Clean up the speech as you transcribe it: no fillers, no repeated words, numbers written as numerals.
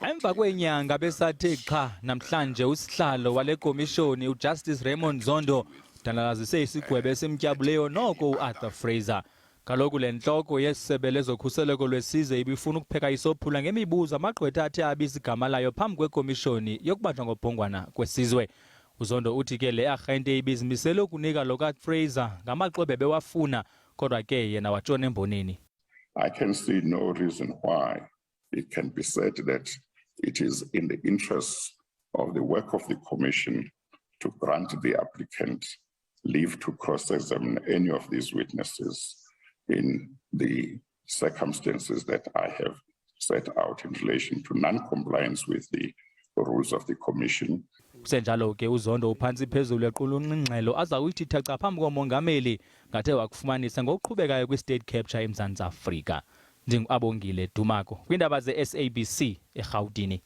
Emva kweenyanga besathe xha namhlanje, usihlalo wale komishoni uJustice Raymond Zondo udandalazise isigwebo esimtyabuleyo noko uArthur Fraser. Kaloku le ntloko yesebe lezokhuseleko lwesizwe ibifuna ukupheka isophula ngemibuzo amagqwetha athe abiza igama layo phambi kwekomishoni yokubanjwa ngobhongwana kwesizwe. UZondo uthi ke le arhente ibizimisele ukunika lo kaFraser ngamaxwebhu ebewafuna, kodwa ke yena watshona emboneni. I can see no reason why it can be said that it is in the interests of the work of the commission to grant the applicant leave to cross-examine any of these witnesses in the circumstances that I have set out in relation to non-compliance with the rules of the commission. Kusenjalo ke uZondo uphantsi phezulu equlunqa ingxelo aza kuyithi thaca phambi komongameli ngathe wakufumanisa ngokuqhubekayo kwi-state capture eMzantsi Afrika. NdinguAbongile Dumako kwiindaba ze-SABC eRhawutini.